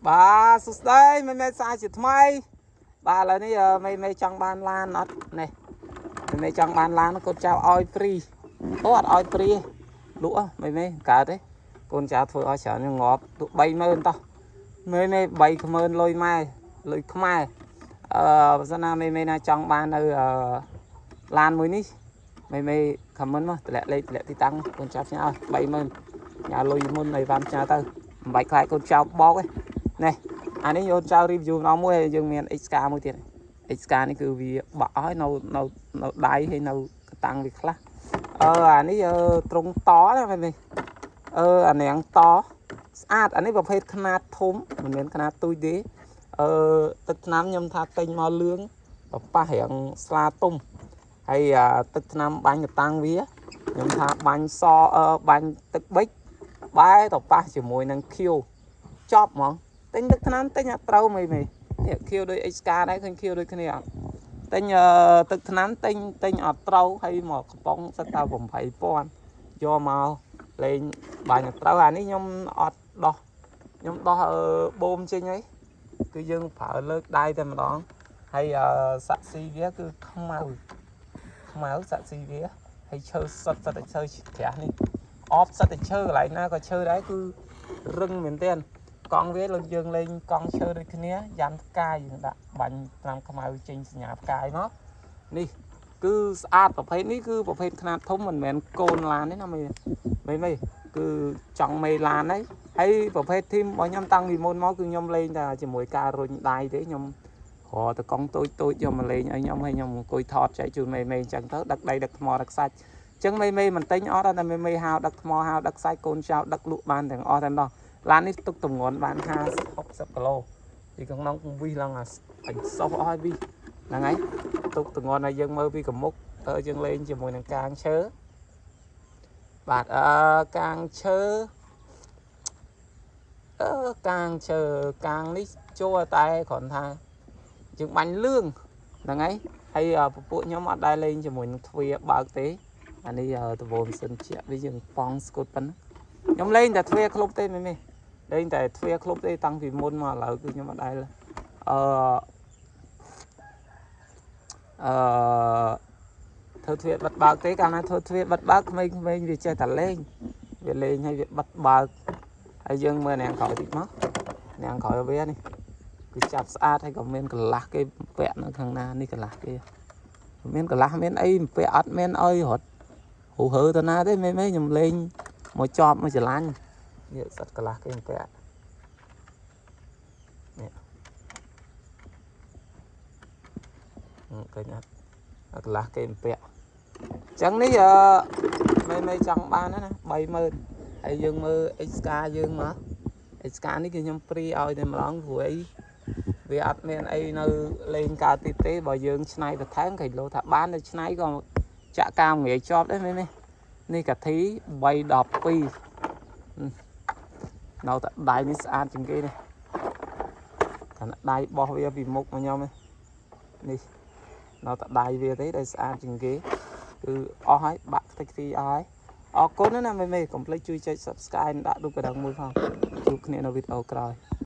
បាទសួស្តីមេមេសាជាថ្មីបាទឥឡូវនេះមេមេចង់បានឡានអត់នេះមេមេចង់បានឡានកូនចៅឲ្យ free អូអត់ឲ្យ free ទេលក់ហ៎មេមេកើតទេកូនចៅធ្វើឲ្យច្រើនងាប់លក់30000តោះមេមេ30000លុយម៉ែលុយខ្មែរអឺបើសិនណាមេមេណាចង់បាននៅអឺឡានមួយនេះមេមេ comment មកតម្លាក់លេខតម្លាក់ទីតាំងកូនចៅផ្ញើឲ្យ30000ផ្ញើលុយមុនឲ្យបានផ្ញើទៅមិនបាច់ខ្លាចកូនចៅបោកទេនេះអានេះយកចៅ review ម្ដងមួយហើយយើងមាន XK មួយទៀត XK នេះគឺវាបាក់ហើយនៅនៅនៅដៃហើយនៅកតាំងវាខ្លះអឺអានេះអឺត្រង់តណាមែននេះអឺអានាងតស្អាតអានេះប្រភេទខ្នាតធំមិនមែនខ្នាតទូចទេអឺទឹកថ្នាំខ្ញុំថាទិញមកលឿងប្រប៉ះរាងស្លាទុំហើយអាទឹកថ្នាំបាញ់កតាំងវាខ្ញុំថាបាញ់សអឺបាញ់ទឹកប៊ិចបែរទៅប៉ះជាមួយនឹងខៀវចប់ហ្មងទិញទឹកថ្នាំទិញអត់ត្រូវមេមេនេះខៀវដូច XK ដែរឃើញខៀវដូចគ្នាអត់ទិញអឺទឹកថ្នាំទិញទិញអត់ត្រូវហើយមកកំប៉ុងសិតតែ8000យកមកលេងបាញ់អត់ត្រូវអានេះខ្ញុំអត់ដោះខ្ញុំដោះអឺបូមចេញហើយគឺយើងប្រើលើកដៃតែម្ដងហើយអឺសាក់ស៊ីវាគឺខ្មៅខ្មៅសាក់ស៊ីវាហើយឈើសុតសុតតែឈើក្រាស់នេះអបសុតតែឈើកន្លែងណាក៏ឈើដែរគឺរឹងមែនទែនកង់វាលើយើងលេងកង់ឈើដូចគ្នាយ៉ាន់ផ្កាយយើងដាក់បាញ់ថ្នាំខ្មៅចេញសញ្ញាផ្កាយមកនេះគឺស្អាតប្រភេទនេះគឺប្រភេទខ្នាតធំមិនមែនកូនឡានទេណាមេមេមេគឺចង់មេឡានហើយហើយប្រភេទ team របស់ខ្ញុំតាំងពីមុនមកគឺខ្ញុំលេងតែជាមួយការរុញដៃទេខ្ញុំរកតកង់តូចតូចយកមកលេងឲ្យខ្ញុំហើយខ្ញុំអង្គុយថតចែកជូនមេមេអញ្ចឹងទៅដឹកដីដឹកថ្មដឹកសាច់អញ្ចឹងមេមេមិនទិញអត់តែមេមេហៅដឹកថ្មហៅដឹកសាច់កូនចៅដឹកលក់បានទាំងអស់តែម្ដងឡាននេះទុកទម្ងន់បាន50 60គីឡូពីក្នុងវិសឡើងអាអញសោះអស់ហើយវិសហ្នឹងហើយទុកទម្ងន់ឲ្យយើងមើលពីកមុកទៅយើងលេងជាមួយនឹងកាងឈើបាទអឺកាងឈើអឺកាងឈើកាងនេះចូលតែគ្រាន់ថាយើងបាញ់លឿងហ្នឹងហើយហើយពពួកខ្ញុំអត់ដែលលេងជាមួយនឹងទ្វារបើកទេអានេះដបូមសិនជាវាយើងប៉ងស្គត់ប៉ុណ្ណាខ្ញុំលេងតែទ្វារក្លុបទេមែនទេលេងតែទ្វារក្លុបទេតាំងពីមុនមកឥឡូវគឺខ្ញុំអត់ដែលអឺអឺធ្វើទ្វារបិទបើកទេកាលណាធ្វើទ្វារបិទបើកក្មេងៗវាចេះតែលេងវាលេងហើយវាបិទបើកហើយយើងមើលអ្នកក្រោយតិចមកអ្នកក្រោយវានេះគឺចាប់ស្អាតហើយក៏មានកន្លះគេពាក់នៅខាងណានេះកន្លះគេមានកន្លះមានអីពាក់អត់មានអីរត់ហូហើទៅណាទេមេមេខ្ញុំលេងមកចប់មកចលាញ់នេះសត្វកន្លះគេពាក់នេះឃើញអត់កន្លះគេពាក់អញ្ចឹងនេះអឺមេមេចង់បានណា30000ហើយយើងមើល XK យើងមក XK នេះគឺខ្ញុំ free ឲ្យតែម្ដងព្រោះអីវាអត់មានអីនៅលេងកើតទៀតទេបើយើងឆ្នៃបន្ថែមគេលោថាបានតែឆ្នៃក៏ចាក់កាមងាយជាប់ដែរមែនទេនេះកាធី312នៅតែដៃនេះស្អាតជាងគេនេះតែដៃបោះវាពីមុខមកខ្ញុំនេះនៅតែដៃវាទេដែលស្អាតជាងគេគឺអស់ហើយបាក់ខ្ទេចខ្ទីអស់ហើយអរគុណណាមេមេកុំភ្លេចជួយចុច Subscribe និងដាក់រូបកណ្ដឹងមួយផងជួបគ្នានៅវីដេអូក្រោយ។